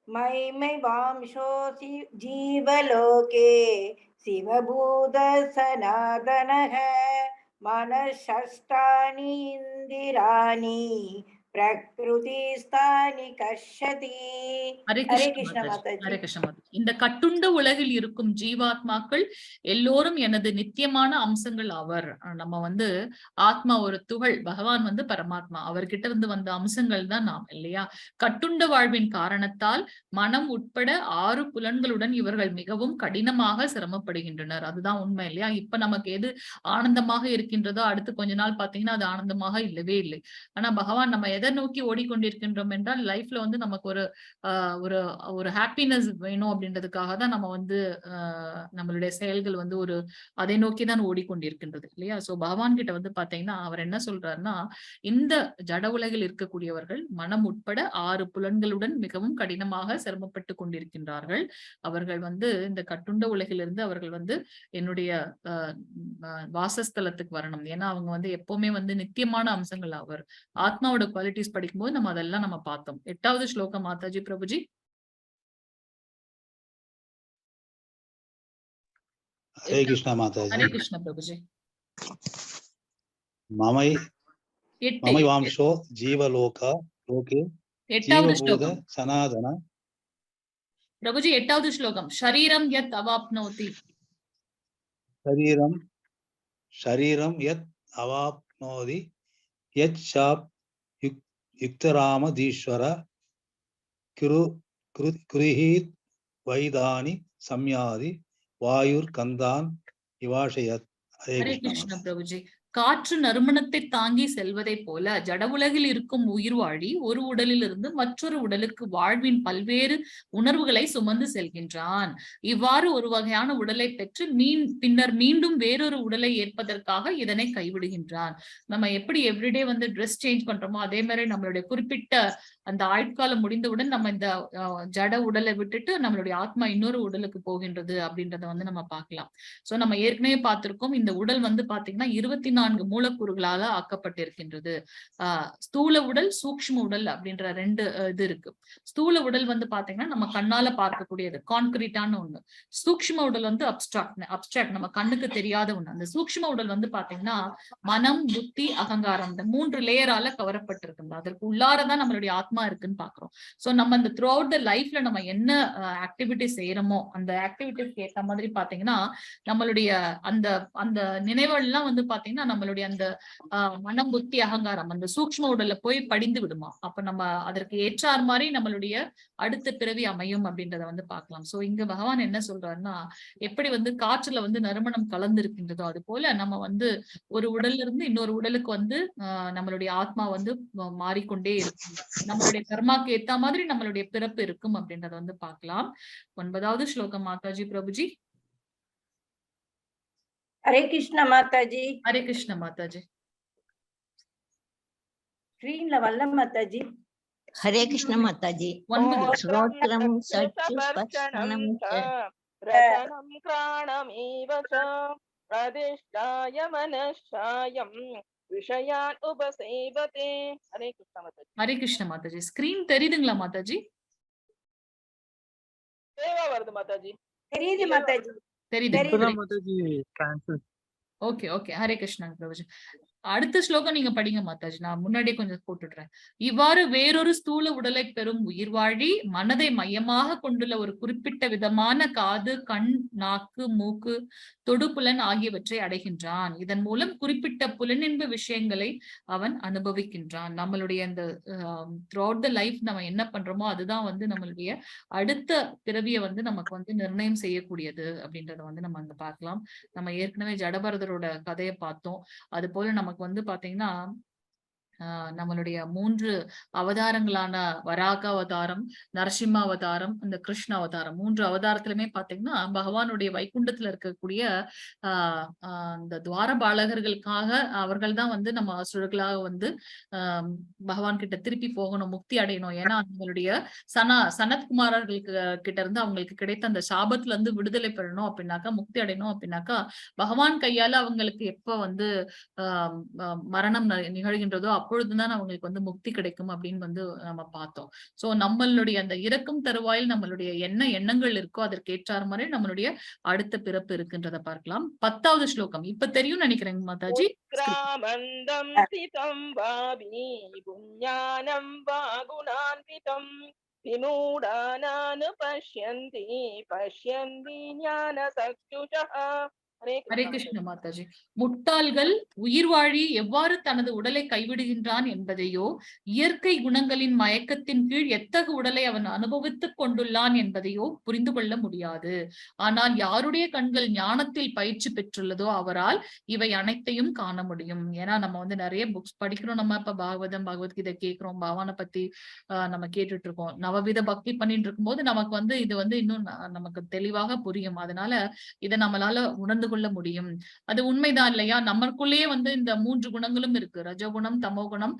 मयि मयि वांशोऽसि जीवलोके शिवभूत सनातनः मनःषष्ठानि इन्दिराणि பிரகிருதிஸ்தானி கர்ஷதி. ஹரே ஹரே கிருஷ்ண கிருஷ்ண மாதாஜி. மாதாஜி. ஹரே கிருஷ்ண மாதாஜி. இந்த கட்டுண்ட உலகில் இருக்கும் ஜீவாத்மாக்கள் எல்லோரும் எனது நித்தியமான அம்சங்கள் ஆவர். நம்ம வந்து ஆத்மா ஒரு துகள், பகவான் வந்து பரமாத்மா, அவர்கிட்ட இருந்து வந்த அம்சங்கள் தான் நாம் இல்லையா? கட்டுண்ட வாழ்வின் காரணத்தால் மனம் உட்பட 6 புலன்களுடன் இவர்கள் மிகவும் கடினமாக சிரமப்படுகின்றனர். அதுதான் உண்மை இல்லையா? இப்ப நமக்கு எது ஆனந்தமாக இருக்கின்றதோ அடுத்து கொஞ்ச நாள் பாத்தீங்கன்னா அது ஆனந்தமாக இல்லவே இல்லை. ஆனா பகவான் நம்ம எதை நோக்கி ஓடிக்கொண்டிருக்கின்றோம் என்றால் லைஃப்ல வந்து நமக்கு ஒரு ஒரு ஒரு ஹாப்பினஸ் வேணும் அப்படின்றதுக்காக தான் நம்ம வந்து நம்மளுடைய செயல்கள் வந்து ஒரு அதை நோக்கி தான் ஓடிக்கொண்டிருக்கின்றது இல்லையா? சோ பகவான் கிட்ட வந்து பாத்தீங்கன்னா அவர் என்ன சொல்றாருன்னா, இந்த ஜட உலகில் இருக்கக்கூடியவர்கள் மனம் உட்பட 6 புலன்களுடன் மிகவும் கடினமாக சிரமப்பட்டு கொண்டிருக்கின்றார்கள். அவர்கள் வந்து இந்த கட்டுண்ட உலகிலிருந்து அவர்கள் வந்து என்னுடைய வாசஸ்தலத்துக்கு வரணும். ஏன்னா அவங்க வந்து எப்பவுமே வந்து நித்தியமான அம்சங்கள் அவர். ஆத்மாவோட குவாலிட்டிஸ் படிக்கும்போது நம்ம அதெல்லாம் நம்ம பார்த்தோம். 8வது ஸ்லோகம் மாதாஜி பிரபுஜி. ஹரே கிருஷ்ணா மாதாஜி. ஹரே கிருஷ்ணா பிரபுஜி. மமை மமை வாம்சோ ஜீவலோக லோகே 8வது ஜீவபூத ஸ்லோகம் சனாதன. பிரபுஜி, 8வது ஸ்லோகம். ஷரீரம் யத் அவாப்னோதி. ஷரீரம் ஷரீரம் யத் அவாப்னோதி யத் ஷாப் யுக்தராமதீஸ்வர கிரு கிருஹீத் வைதானி சம்யாதி வாயுர் கந்தான் இவாஷயத். ஹரே ஹரே கிருஷ்ணா கிருஷ்ண மாதாஜி. பிரபுஜி. காற்று நறுமணத்தை தாங்கி செல்வதை போல ஜட உலகில் இருக்கும் உயிர் வாழி ஒரு உடலில் இருந்து மற்றொரு உடலுக்கு வாழ்வின் பல்வேறு உணர்வுகளை சுமந்து செல்கின்றான். இவ்வாறு ஒரு வகையான உடலை பெற்று பின்னர் மீண்டும் வேறொரு உடலை ஏற்பதற்காக இதனை கைவிடுகின்றான். நம்ம எப்படி எவ்ரிடே வந்து ட்ரெஸ் சேஞ்ச் பண்றோமோ அதே மாதிரி நம்மளுடைய குறிப்பிட்ட அந்த ஆயுட்காலம் முடிந்தவுடன் நம்ம இந்த ஜட உடலை விட்டுட்டு நம்மளுடைய ஆத்மா இன்னொரு உடலுக்கு போகின்றது அப்படின்றத வந்து நம்ம பார்க்கலாம். சோ நம்ம ஏற்கனவே பார்த்திருக்கோம், இந்த உடல் வந்து பாத்தீங்கன்னா 24 மூலக்கூறுகளால ஆக்கப்பட்டிருக்கின்றது. ஸ்தூல உடல், சூக்ஷ்ம உடல் அப்படின்ற 2 இது இருக்கு. ஸ்தூல உடல் வந்து பாத்தீங்கன்னா நம்ம கண்ணால பார்க்கக்கூடியது, கான்கிரீட்டான ஒண்ணு. சூக்ஷ்ம உடல் வந்து அப்டிராக்ட், நம்ம கண்ணுக்கு தெரியாத ஒண்ணு. அந்த சூக்ஷ்ம உடல் வந்து பாத்தீங்கன்னா மனம், புத்தி, அகங்காரம் இந்த 3 லேயரால கவரப்பட்டிருக்கின்றது. அதற்கு உள்ளாரதான் நம்மளுடைய ஆத்மா ஆத்மா இருக்குன்னு பாக்குறோம். சோ நம்ம இந்த த்ரூ அவுட் the லைஃப்ல நம்ம என்ன ஆக்டிவிட்டி செய்யறோமோ அந்த ஆக்டிவிட்டிஸ்க்கு ஏத்த மாதிரி பாத்தீங்கன்னா நம்மளுடைய அந்த அந்த நினைவுகள்லாம் வந்து பாத்தீங்கன்னா நம்மளுடைய அந்த மனம், புத்தி, அகங்காரம் அந்த சூக்ஷ்ம உடல்ல போய் படிந்து விடுமா. அப்ப நம்ம அதற்கு ஏற்றார் மாதிரி நம்மளுடைய அடுத்த பிறவி அமையும் அப்படின்றத வந்து பார்க்கலாம். சோ இங்க பகவான் என்ன சொல்றாருன்னா, எப்படி வந்து காற்றுல வந்து நறுமணம் கலந்து இருக்கின்றதோ அது போல நம்ம வந்து ஒரு உடல்ல இருந்து இன்னொரு உடலுக்கு வந்து நம்மளுடைய ஆத்மா வந்து மாறிக்கொண்டே இருக்கும். நம்மளுடைய கர்மாக்கு ஏத்த மாதிரி நம்மளுடைய பிறப்பு இருக்கும் அப்படின்றத வந்து பார்க்கலாம். ஒன்பதாவது ஸ்லோகம் மாதாஜி, பிரபுஜி. ஹரே கிருஷ்ண மாதாஜி. ஹரே கிருஷ்ண மாதாஜி. ஸ்கிரீன்ல வரல மாதாஜி. ஹரே கிருஷ்ண மாதாஜி. ஒன்பது. ஸ்ரோத்ரம் ஸ்ரோத்ரம் சச்சுஸ்பர்சனம் ரசனம் கிராணமேவ ச பிரதிஷ்டாய மனசாயம் விஷயான் உபசேவதே. ஹரே கிருஷ்ண மாதாஜி. ஹரே கிருஷ்ண மாதாஜி. ஸ்கிரீன் தெரியுதுங்களா மாதாஜி? தேவா வருது மாதாஜி. தெரியுது மாதாஜி. தெரியுது. தெரியுது. Mataji, cancel. Okay okay, Hare Krishna Prabhuji. அடுத்த ஸ்லோகம் நீங்க படிங்க மாதாஜி, நான் முன்னாடியே கொஞ்சம் போட்டுடுறேன். இவ்வாறு வேறொரு ஸ்தூல உடலை பெறும் உயிர் வாழி மனதை மையமாக கொண்டுள்ள ஒரு குறிப்பிட்ட விதமான காது, கண், நாக்கு, மூக்கு, தொடுபுலன் ஆகியவற்றை அடைகின்றான். இதன் மூலம் குறிப்பிட்ட புலனின்ப விஷயங்களை அவன் அனுபவிக்கின்றான். நம்மளுடைய அந்த த்ரூ அவுட் the life நம்ம என்ன பண்றோமோ அதுதான் வந்து நம்மளுடைய அடுத்த பிறவியை வந்து நமக்கு வந்து நிர்ணயம் செய்யக்கூடியது அப்படின்றத வந்து நம்ம அங்க பார்க்கலாம். நம்ம ஏற்கனவே ஜடபரதரோட கதையை பார்த்தோம். அது போல நமக்கு வந்து பாத்தீங்கன்னா நம்மளுடைய 3 அவதாரங்களான வராக அவதாரம், நரசிம்ம அவதாரம், இந்த கிருஷ்ண அவதாரம், 3 அவதாரத்திலுமே பாத்தீங்கன்னா பகவானுடைய வைகுண்டத்துல இருக்கக்கூடிய ஆஹ் ஆஹ் இந்த துவார பாலகர்களுக்காக அவர்கள் தான் வந்து நம்ம அசுரர்களாக வந்து பகவான் கிட்ட திருப்பி போகணும், முக்தி அடையணும். ஏன்னா நம்மளுடைய சனத்குமாரர்களுக்கு கிட்ட இருந்து அவங்களுக்கு கிடைத்த அந்த சாபத்துல இருந்து விடுதலை பெறணும் அப்படின்னாக்கா, முக்தி அடையணும் அப்படின்னாக்கா பகவான் கையால அவங்களுக்கு எப்ப வந்து மரணம் நிகழ்கின்றதோ அப்பொழுதுதான் அவங்களுக்கு வந்து முக்தி கிடைக்கும் அப்படின்னு வந்து நம்ம பார்த்தோம். சோ நம்மளுடைய அந்த இறக்கும் தருவாயில் நம்மளுடைய என்ன எண்ணங்கள் இருக்கோ அதற்கு ஏற்றார் மாதிரி நம்மளுடைய அடுத்த பிறப்பு இருக்குன்றதை பார்க்கலாம். 10வது ஸ்லோகம் இப்ப தெரியும் நினைக்கிறேங்க மாதாஜி. கிராமந்தம் சிதம் வாபி புஞ்ஞானம் வாகுணான்விதம் விமூடானானு பஷ்யந்தி பஷ்யந்தி ஞான சக்ஷுஷः. ஹரே ஹரே கிருஷ்ணா. கிருஷ்ண மாதாஜி. முட்டாள்கள் உயிர் வாழி எவ்வாறு தனது உடலை கைவிடுகின்றான் என்பதையோ, இயற்கை குணங்களின் மயக்கத்தின் கீழ் எத்தகு உடலை அவன் அனுபவித்துக் கொண்டுள்ளான் என்பதையோ புரிந்து கொள்ள முடியாது. ஆனால் யாருடைய கண்கள் ஞானத்தில் பயிற்சி பெற்றுள்ளதோ அவரால் இவை அனைத்தையும் காண முடியும். ஏன்னா நம்ம வந்து நிறைய புக்ஸ் படிக்கிறோம். நம்ம இப்ப பாகவதம், பகவத்கீதை கேட்கிறோம், பகவானை பத்தி நம்ம கேட்டுட்டு இருக்கோம். நவவித பக்தி பண்ணிட்டு இருக்கும்போது நமக்கு வந்து இது வந்து இன்னும் நமக்கு தெளிவாக புரியும். அதனால இதை நம்மளால உணர்ந்து கொள்ள முடியும். அது உண்மைதான் இல்லையா? நமக்குள்ளேயே வந்து இந்த 3 குணங்களும் இருக்கு. ரஜகுணம், தமோகுணம்,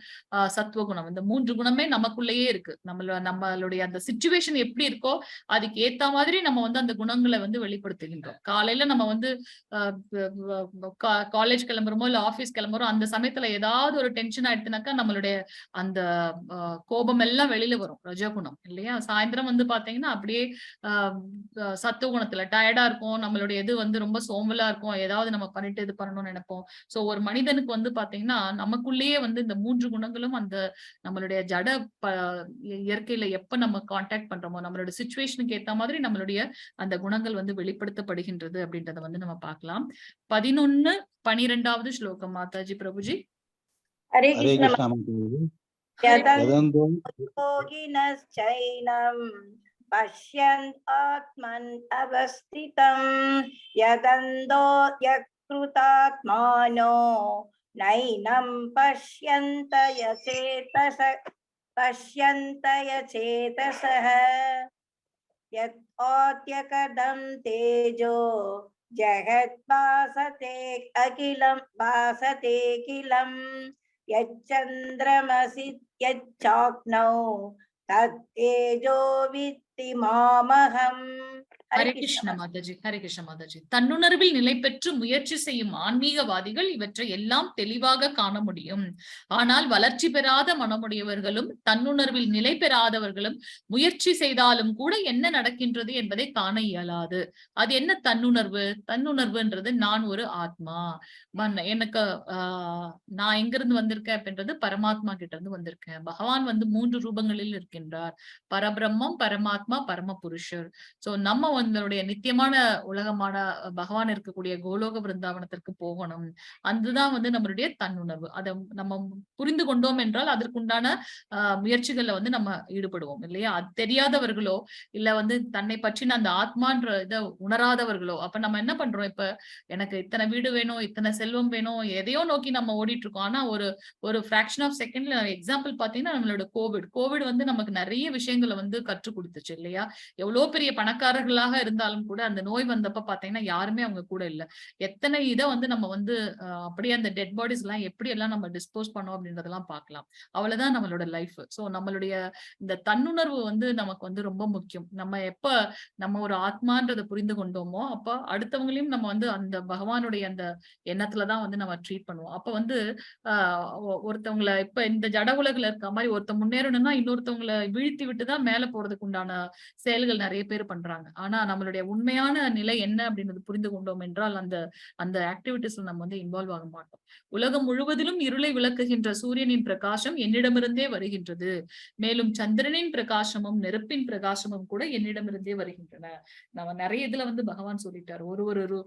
சத்துவகுணம். இந்த 3 குணமே நமக்குள்ளேயே இருக்கு. நம்மளுடைய அந்த சிச்சுவேஷன் எப்படி இருக்கோ அதுக்கு ஏத்த மாதிரி நம்ம வந்து அந்த குணங்களை வந்து வெளிப்படுத்துகின்றோம். காலையில நம்ம வந்து காலேஜ் கிளம்புறோமோ இல்ல ஆபீஸ் கிளம்புறோம், அந்த சமயத்துல ஏதாவது ஒரு டென்ஷன் ஆயிடுச்சுனாக்கா நம்மளுடைய அந்த கோபம் எல்லாம் வெளியில வரும், ரஜகுணம் இல்லையா? சாயந்தரம் வந்து பாத்தீங்கன்னா அப்படியே சத்துவகுணத்துல டயர்டா இருக்கும், நம்மளுடைய இது வந்து ரொம்ப சோம்பலா இருக்கும், ஏதாவது நம்ம பண்ணிட்டு இது பண்ணணும்னு நினைப்போம். சோ ஒரு மனிதனுக்கு வந்து பாத்தீங்கன்னா நமக்குள்ளேயே வந்து இந்த 3 குணங்களும் அந்த நம்மளுடைய ஜட இயற்கையில எப்ப நம்ம கான்டாக்ட் பண்றோமோ நம்மளோட சிச்சுவேஷனுக்கு ஏத்த மாதிரி நம்மளுடைய அந்த குணங்கள் வந்து வெளிப்படுத்தப்படுகின்றது அப்படின்றத வந்து நம்ம பார்க்கலாம். 11 12வது ஸ்லோகம் மாதாஜி, பிரபுஜி. ஹரே ஹரே கிருஷ்ண. கிருஷ்ணா மாதாஜி. யதந்தோ யதந்தோ யோகினश्चैनं பஷ்யன் ஆத்மன் அவஸ்திதம் யதந்தோ யக்ருதாத்மானோ நைனம் பஷ்யந்த யசேதச பஷ்யந்த யசேதசः யத் ஆத்யகதம் தேஜோ ஜெகத் பாசதே அகிலம் பாசதே கிலம் யச்சந்திரமசி யச்சாக்னௌ தத்தேஜோ வித்தி மாமகம். ஹரே ஹரே கிருஷ்ண கிருஷ்ண. மாதாஜி, ஹரே கிருஷ்ண மாதாஜி. தன்னுணர்வில் நிலை பெற்று முயற்சி செய்யும் ஆன்மீகவாதிகள் இவற்றை எல்லாம் தெளிவாக காண முடியும். ஆனால் வளர்ச்சி பெறாத மனமுடையவர்களும் தன்னுணர்வில் நிலை பெறாதவர்களும் முயற்சி செய்தாலும் கூட என்ன நடக்கின்றது என்பதை காண இயலாது. அது என்ன தன்னுணர்வு? தன்னுணர்வுன்றது நான் ஒரு ஆத்மா, எனக்கு நான் எங்கிருந்து வந்திருக்கேன் அப்படின்றது பரமாத்மா கிட்ட இருந்து வந்திருக்கேன். பகவான் வந்து 3 ரூபங்களில் இருக்கின்றார், பரபிரம்மம், பரமாத்மா, பரம புருஷர். சோ நம்ம நம்மளுடைய நித்தியமான உலகமான பகவான் இருக்கக்கூடிய கோலோக பிருந்தாவனத்திற்கு போகணும். அதுதான் வந்து நம்மளுடைய தன்னுணர்வு. அதை நம்ம புரிந்து கொண்டோம் என்றால் அதற்குண்டான முயற்சிகள்ல வந்து நம்ம ஈடுபடுவோம் இல்லையா? அது தெரியாதவர்களோ இல்ல வந்து தன்னை பற்றின அந்த ஆத்மான்ற இதை உணராதவர்களோ, அப்ப நம்ம என்ன பண்றோம்? இப்ப எனக்கு இத்தனை வீடு வேணும், இத்தனை செல்வம் வேணும், எதையோ நோக்கி நம்ம ஓடிட்டு இருக்கோம். ஆனா ஒரு ஒரு ஃபிராக்ஷன் ஆஃப் செகண்ட்ல எக்ஸாம்பிள் பாத்தீங்கன்னா நம்மளோட கோவிட் வந்து நமக்கு நிறைய விஷயங்களை வந்து கற்றுக் கொடுத்துச்சு இல்லையா? எவ்வளவு பெரிய பணக்காரர்களாக இருந்தாலும் கூட அந்த நோய் வந்தப்ப பாத்தீங்கன்னா யாருமே அவங்க கூட இல்ல. எத்தனை இதை வந்து நம்ம வந்து அப்படியே அந்த டெட் பாடிஸ் எல்லாம் எப்படி எல்லாம் நம்ம டிஸ்போஸ் பண்ணோம் அப்படின்றதெல்லாம் பார்க்கலாம். அவ்வளவுதான் நம்மளோட லைஃப். சோ நம்மளுடைய இந்த தன்னுணர்வு வந்து நமக்கு வந்து ரொம்ப முக்கியம். நம்ம எப்ப நம்ம ஒரு ஆத்மான்றதை புரிந்து கொண்டோமோ அப்ப அடுத்தவங்களையும் நம்ம வந்து அந்த பகவானுடைய அந்த எண்ணத்துலதான் வந்து நம்ம ட்ரீட் பண்ணுவோம். அப்ப வந்து ஒருத்தவங்களை இப்ப இந்த ஜட உலகுல இருக்க மாதிரி ஒருத்த முன்னேறணும்னா இன்னொருத்தவங்களை வீழ்த்தி விட்டுதான் மேல போறதுக்கு உண்டான செயல்கள் நிறைய பேர் பண்றாங்க. ஆனா நம்மளுடைய உண்மையான நிலை என்ன அப்படின்றது புரிந்து கொண்டோம் என்றால் அந்த அந்த ஆக்டிவிட்டிஸ்ல நம்ம வந்து இன்வால்வ் ஆக மாட்டோம். உலகம் முழுவதிலும் இருளை விளக்குகின்ற சூரியனின் பிரகாசம் என்னிடமிருந்தே வருகின்றது. மேலும் சந்திரனின் பிரகாசமும் நெருப்பின் பிரகாசமும் கூட என்னிடமிருந்தே வருகின்றன. நம்ம நிறைய இதுல வந்து பகவான் சொல்லிட்டார். ஒரு ஒரு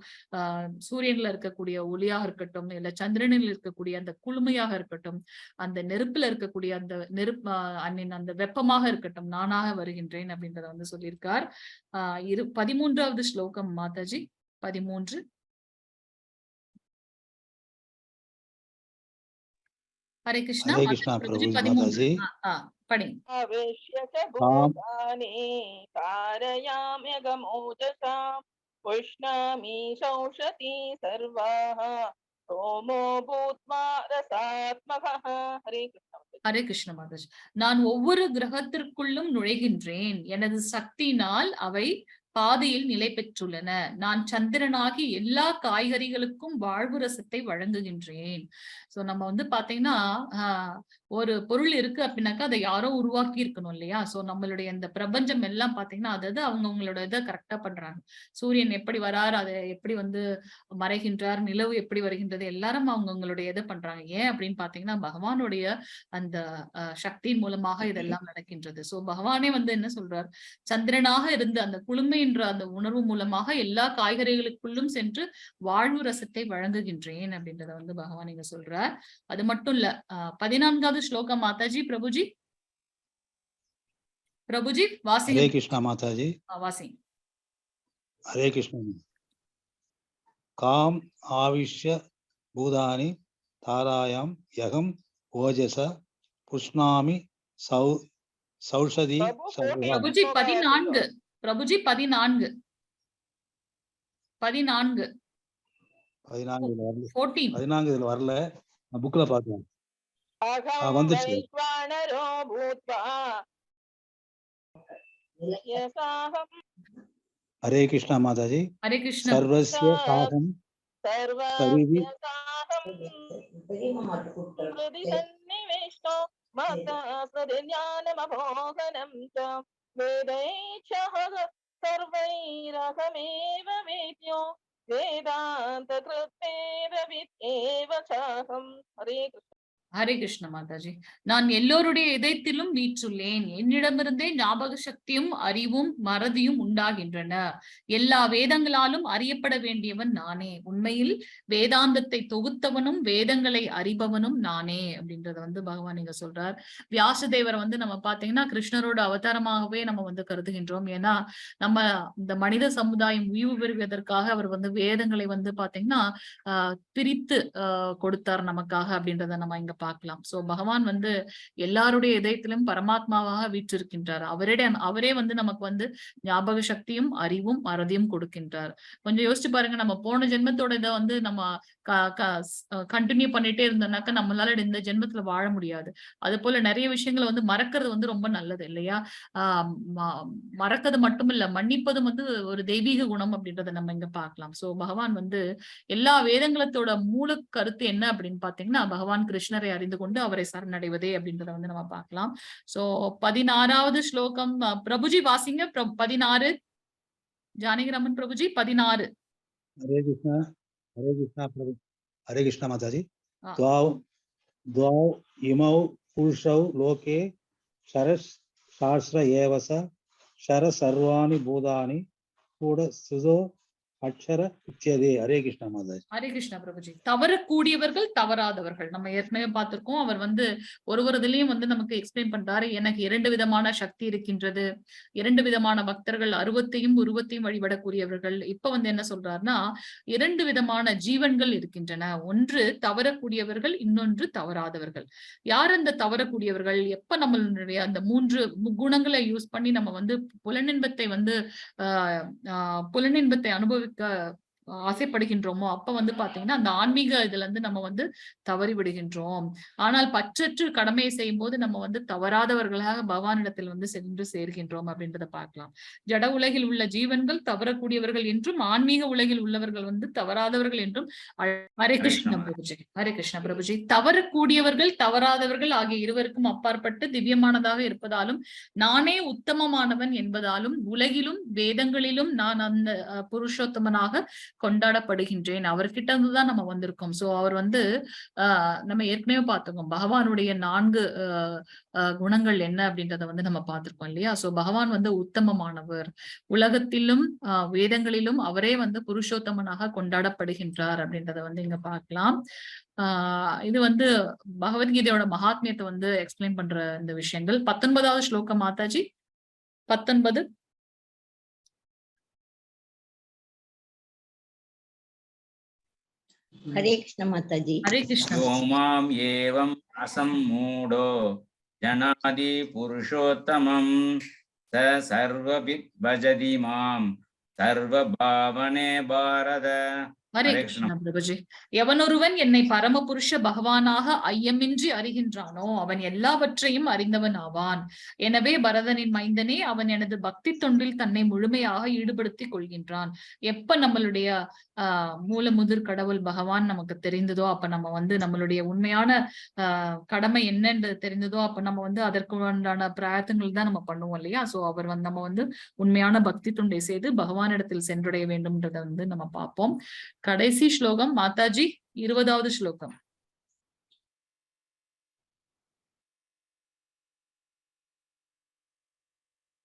சூரியன்ல இருக்கக்கூடிய ஒளியாக இருக்கட்டும், இல்ல சந்திரனில் இருக்கக்கூடிய அந்த குளுமையாக இருக்கட்டும், அந்த நெருப்புல இருக்கக்கூடிய அந்த நெருப்பு ஐ மீன் அந்த வெப்பமாக இருக்கட்டும், நானாக வருகின்றேன் அப்படின்றத வந்து சொல்லியிருக்கார். 13வது ஸ்லோகம் மாதாஜி, 13. ஹரே கிருஷ்ணா. ஹரே கிருஷ்ணா பிரபுஜி, பிரபு 13. மாதாஜி. படி. அவிஷ்யச பூதானி காரயாம்யகமோஜசா புஷ்ணாமி சௌஷதி சர்வாः சோமோ பூத்வா ரசாத்மகः. ஹரே கிருஷ்ணா. ஹரே கிருஷ்ண மாதாஜி. நான் ஒவ்வொரு கிரகத்திற்குள்ளும் நுழைகின்றேன். எனது சக்தியினால் அவை பாதையில் நிலை பெற்றுள்ளன. நான் சந்திரனாகி எல்லா காய்கறிகளுக்கும் வாழ்வு ரசத்தை வழங்குகின்றேன். சோ நம்ம வந்து பாத்தீங்கன்னா ஒரு பொருள் இருக்கு அப்படின்னாக்கா அதை யாரோ உருவாக்கி இருக்கணும் இல்லையா? சோ நம்மளுடைய இந்த பிரபஞ்சம் எல்லாம் பாத்தீங்கன்னா அதாவது அவங்கவுங்களோட இதை கரெக்டா பண்றாங்க. சூரியன் எப்படி வராரு, அதை எப்படி வந்து மறைகின்றார், நிலவு எப்படி வருகின்றது, எல்லாரும் அவங்கவுங்களுடைய இதை பண்றாங்க. ஏன் அப்படின்னு பாத்தீங்கன்னா பகவானுடைய அந்த சக்தியின் மூலமாக இதெல்லாம் நடக்கின்றது. சோ பகவானே வந்து என்ன சொல்றார், சந்திரனாக இருந்து அந்த குளுமை என்ற அந்த உணர்வு மூலமாக எல்லா காய்கறிகளுக்குள்ளும் சென்று வாழ்வு ரசத்தை வழங்குகின்றேன் அப்படின்றத வந்து பகவான் இங்க சொல்றார். அது மட்டும் இல்ல, 14வது ஸ்லோகம் மாதாஜி, பிரபுஜி, பிரபுஜி வாசிங்க. ஹரே கிருஷ்ணா மாதாஜி. வாசிங்க. ஹரே கிருஷ்ணா. காம் ஆவிஷ்ய பூதானி தாராயாம் யகம் ஓஜச புஷ்ணாமி சௌஷதி பிரபு, சர்வா. பிரபுஜி 14, பிரபுஜி 14, 14. 14 இதுல வரல. 14. 14 இதுல வரல, நான் புக்ல பாக்குறேன். அகம் வந்துச்சு. வைஸ்வானரோ பூத்வா யசாஹம். ஹரே கிருஷ்ணா மாதாஜி. ஹரே கிருஷ்ணா. சர்வஸ்ய சாகம் சர்வஸ்ய சாகம் ஹிருதி சந்நிவேஷ்டோ மாதா ஸ்ருதி ஞானமபோகனம் ச வேதைச்சஹ சர்வைரகமேவ வேத்யோ வேதாந்த கிருத்தேவ வித்யேவ சாகம். ஹரே கிருஷ்ணா. ஹரே கிருஷ்ண மாதாஜி. நான் எல்லோருடைய இதயத்திலும் வீற்றுள்ளேன். என்னிடமிருந்தே ஞாபக சக்தியும் அறிவும் மறதியும் உண்டாகின்றன. எல்லா வேதங்களாலும் அறியப்பட வேண்டியவன் நானே. உண்மையில் வேதாந்தத்தை தொகுத்தவனும் வேதங்களை அறிபவனும் நானே அப்படின்றத வந்து பகவான் இங்க சொல்றார். வியாசதேவர் வந்து நம்ம பாத்தீங்கன்னா கிருஷ்ணரோட அவதாரமாகவே நம்ம வந்து கருதுகின்றோம். ஏன்னா நம்ம இந்த மனித சமுதாயம் உய்வு பெறுவதற்காக அவர் வந்து வேதங்களை வந்து பாத்தீங்கன்னா பிரித்து கொடுத்தார் நமக்காக அப்படின்றத நம்ம இங்க பார்க்கலாம். சோ பகவான் வந்து எல்லாருடைய இதயத்திலும் பரமாத்மாவாக வீற்றிருக்கின்றார். அவரே வந்து நமக்கு வந்து ஞாபக சக்தியும் அறிவும் மறதியும் கொடுக்கின்றார். கொஞ்சம் யோசிச்சு பாருங்க, நம்ம போன ஜென்மத்தோட இதை வந்து நம்ம கண்டினியூ பண்ணிட்டே இருந்தோம்னாக்கா நம்மளால இந்த ஜென்மத்துல வாழ முடியாது. அது போல நிறைய விஷயங்களை வந்து மறக்கிறது வந்து ரொம்ப நல்லது இல்லையா? ஆஹ் மறக்கிறது மட்டும் இல்ல, மன்னிப்பதும் வந்து ஒரு தெய்வீக குணம் அப்படின்றத நம்ம இங்க பார்க்கலாம். சோ பகவான் வந்து எல்லா வேதங்களத்தோட மூல கருத்து என்ன அப்படின்னு பாத்தீங்கன்னா பகவான் கிருஷ்ணரை அறிந்து கொண்டு அவரை சரணடைவதே அப்படின்றத வந்து நம்ம பார்க்கலாம். சோ 16வது ஸ்லோகம் பிரபுஜி வாசிங்க. 16 ஜானகிராமன் பிரபுஜி 16. ஹரே கிருஷ்ணா, ஹரே கிருஷ்ணா பிரபு, ஹரே கிருஷ்ணா மாதாஜி. துவாவ் துவாவ் இமௌ புருஷௌ லோகே சரஸ் சாஸ்ர ஏவச சர சர்வாணி பூதானி கூட சுதோ அக்ஷர உச்சதே. ஹரே கிருஷ்ணா மாதாஜி. ஹரே கிருஷ்ணா பிரபுஜி. தவறக்கூடியவர்கள் தவறாதவர்கள் நம்ம ஏற்கனவே பார்த்திருக்கோம். அவர் வந்து ஒரு ஒரு இதுலயும் வந்து நமக்கு எக்ஸ்பிளைன் பண்றாரு. எனக்கு 2 விதமான சக்தி இருக்கின்றது, 2 விதமான பக்தர்கள், அருவத்தையும் உருவத்தையும் வழிபடக்கூடியவர்கள். இப்ப வந்து என்ன சொல்றாருன்னா 2 விதமான ஜீவன்கள் இருக்கின்றன. ஒன்று தவறக்கூடியவர்கள், இன்னொன்று தவறாதவர்கள். யார் அந்த தவறக்கூடியவர்கள்? எப்ப நம்மளுடைய அந்த 3 குணங்களை யூஸ் பண்ணி நம்ம வந்து புலனின்பத்தை வந்து புலனின்பத்தை அனுபவிக்க ஆசைப்படுகின்றோமோ அப்ப வந்து பாத்தீங்கன்னா அந்த ஆன்மீக இதுல இருந்து நம்ம வந்து தவறி விடுகின்றோம். ஆனால் பற்றற்று கடமையை செய்யும் போது நம்ம வந்து தவறாதவர்களாக பகவானிடத்தில் வந்து சென்று சேர்கின்றோம் அப்படின்றத பார்க்கலாம். ஜட உலகில் உள்ள ஜீவன்கள் தவறக்கூடியவர்கள் என்றும் ஆன்மீக உலகில் உள்ளவர்கள் வந்து தவறாதவர்கள் என்றும். ஹரே கிருஷ்ண பிரபுஜி. ஹரே கிருஷ்ண பிரபுஜி. தவறக்கூடியவர்கள் தவறாதவர்கள் ஆகிய இருவருக்கும் அப்பாற்பட்டு திவ்யமானதாக இருப்பதாலும் நானே உத்தமமானவன் என்பதாலும் உலகிலும் வேதங்களிலும் நான் அந்த புருஷோத்தமனாக கொண்டாடப்படுகின்றேன். அவர்கிட்ட இருந்துதான் நம்ம வந்திருக்கோம். சோ அவர் வந்து நம்ம ஏற்கனவே பார்த்துக்கோம் பகவானுடைய 4 குணங்கள் என்ன அப்படின்றத வந்து நம்ம பார்த்திருக்கோம் இல்லையா? சோ பகவான் வந்து உத்தமமானவர். உலகத்திலும் வேதங்களிலும் அவரே வந்து புருஷோத்தமனாக கொண்டாடப்படுகின்றார் அப்படின்றத வந்து இங்க பார்க்கலாம். இது வந்து பகவத்கீதையோட மகாத்மியத்தை வந்து எக்ஸ்பிளைன் பண்ற இந்த விஷயங்கள். 19வது ஸ்லோகம் மாதாஜி. 19. ஹரே கிருஷ்ண மாதாஜி. ஹரே கிருஷ்ண. யோமாம் ஏவம் அசம்மூடோ ஜனாதி புருஷோத்தமம் ச சர்வவித் பஜதி மாம் சர்வ பாவனே பாரத. ஹரே கிருஷ்ணா பிரபுஜி. எவனொருவன் என்னை பரமபுருஷ பகவானாக ஐயமின்றி அறிகின்றானோ அவன் எல்லாவற்றையும் அறிந்தவன் ஆவான். எனவே பரதனின் மைந்தனே, அவன் எனது பக்தி தொண்டில் தன்னை முழுமையாக ஈடுபடுத்திக் கொள்கின்றான். எப்ப நம்மளுடைய மூல முதிர் கடவுள் பகவான் நமக்கு தெரிந்ததோ, அப்ப நம்ம வந்து நம்மளுடைய உண்மையான கடமை என்னன்றது தெரிந்ததோ, அப்ப நம்ம வந்து அதற்கு உண்டான பிரார்த்தனைகள் தான் நம்ம பண்ணுவோம் இல்லையா? சோ அவர் வந்து நம்ம வந்து உண்மையான பக்தி தொண்டை செய்து பகவானிடத்தில் சென்றடைய வேண்டும்ன்றதை வந்து நம்ம பார்ப்போம். கடைசி ஸ்லோகம் மாதாஜி, 20வது ஸ்லோகம்.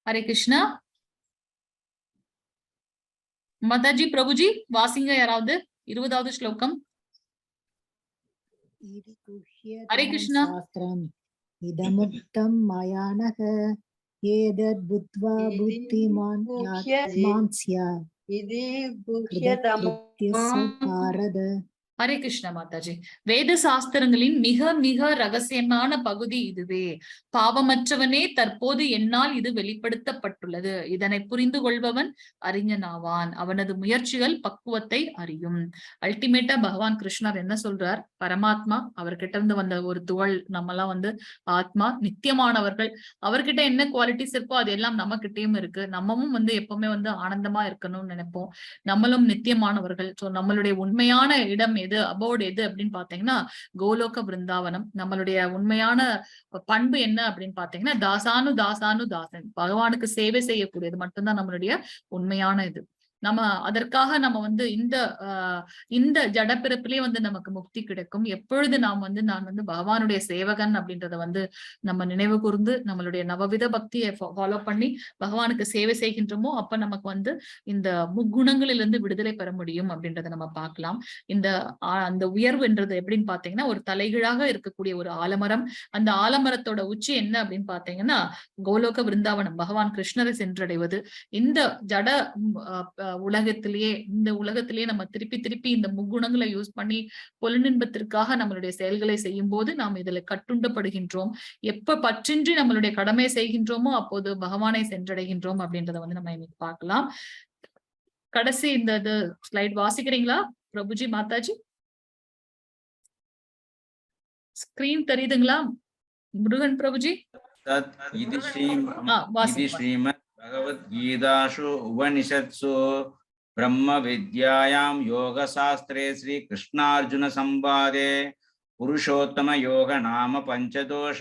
ஹரே கிருஷ்ணா மாதாஜி. பிரபுஜி வாசிங்க யாராவது 20வது ஸ்லோகம். ஹரே கிருஷ்ணா. இதமுக்தம் மயா நக ஏதத் புத்வா புத்திமான் யாத்மான் ஸ்யாத். ஹரே கிருஷ்ண மாதாஜி. வேத சாஸ்திரங்களின் மிக மிக ரகசியமான பகுதி இதுவே. பாவமற்றவனே, தற்போது என்னால் இது வெளிப்படுத்தப்பட்டுள்ளது. இதனை புரிந்து கொள்பவன் அறிஞனாவான். அவனது முயற்சிகள் பக்குவத்தை அறியும். அல்டிமேட்டா பகவான் கிருஷ்ணர் என்ன சொல்றார்? பரமாத்மா அவர்கிட்ட இருந்து வந்த ஒரு துகள், நம்மெல்லாம் வந்து ஆத்மா, நித்தியமானவர்கள். அவர்கிட்ட என்ன குவாலிட்டிஸ் இருக்கோ அது எல்லாம் நம்ம கிட்டயும் இருக்கு. நம்மமும் வந்து எப்பவுமே வந்து ஆனந்தமா இருக்கணும்னு நினைப்போம். நம்மளும் நித்தியமானவர்கள். சோ நம்மளுடைய உண்மையான இடம் எது, அபோர்டு எது அப்படின்னு பாத்தீங்கன்னா கோலோக பிருந்தாவனம். நம்மளுடைய உண்மையான பண்பு என்ன அப்படின்னு பாத்தீங்கன்னா தாசானு தாசானு தாசன், பகவானுக்கு சேவை செய்யக்கூடியது மட்டும்தான் நம்மளுடைய உண்மையான இது. நம்ம அதற்காக நம்ம வந்து இந்த இந்த ஜடப்பிறப்பிலே வந்து நமக்கு முக்தி கிடைக்கும். எப்பொழுது நாம் வந்து நான் வந்து பகவானுடைய சேவகன் அப்படின்றத வந்து நம்ம நினைவு கூர்ந்து நம்மளுடைய நவவித பக்தியை ஃபாலோ பண்ணி பகவானுக்கு சேவை செய்கின்றோமோ அப்ப நமக்கு வந்து இந்த முக்குணங்களிலிருந்து விடுதலை பெற முடியும் அப்படின்றத நம்ம பார்க்கலாம். இந்த அந்த உயர்வுன்றது எப்படின்னு பாத்தீங்கன்னா ஒரு தலைகீழாக இருக்கக்கூடிய ஒரு ஆலமரம். அந்த ஆலமரத்தோட உச்சி என்ன அப்படின்னு பாத்தீங்கன்னா கோலோக விருந்தாவனம், பகவான் கிருஷ்ணரை சென்றடைவது. இந்த ஜட உலகத்திலேயே, இந்த உலகத்திலேயே நம்ம திருப்பி திருப்பி இந்த முக்குணங்களை யூஸ் பண்ணி புலனின்பத்திற்காக நம்மளுடைய செயல்களை செய்யும் போது நாம் இதுல கட்டுண்டப்படுகின்றோம். எப்ப பற்றின்றி நம்மளுடைய கடமை செய்கின்றோமோ அப்போது பகவானை சென்றடைகின்றோம் அப்படின்றத வந்து நம்ம இன்னைக்கு பார்க்கலாம். கடைசி இந்த இது ஸ்லைட் வாசிக்கிறீங்களா பிரபுஜி, மாதாஜி? ஸ்கிரீன் தெரியுதுங்களா முருகன் பிரபுஜி? தத் இது ஸ்ரீ ஆ, इति வாசிங்க. श्रीमद्भगवद्गीतासु उपनिषत्सु ब्रह्मविद्यायां योगशास्त्रे श्रीकृष्णार्जुनसंवादे पुरुषोत्तमयोग नाम पञ्चदोष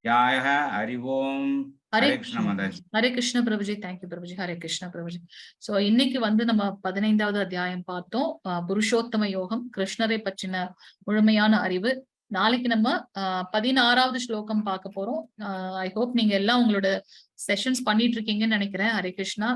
ध्यायः। हरि ओम्। Hare Hare Krishna Mataji. Hare Krishna Prabhuji, thank you Prabhuji. Hare Krishna Prabhuji. So இன்னைக்கு வந்து நம்ம 15வது அத்தியாயம் பார்த்தோம். புருஷோத்தம யோகம், கிருஷ்ணரை பற்றின முழுமையான அறிவு. நாளைக்கு நம்ம 16வது ஸ்லோகம் பார்க்க போறோம். I hope நீங்க எல்லாம் உங்களோட செஷன்ஸ் பண்ணிட்டு இருக்கீங்கன்னு நினைக்கிறேன். ஹரே கிருஷ்ணா.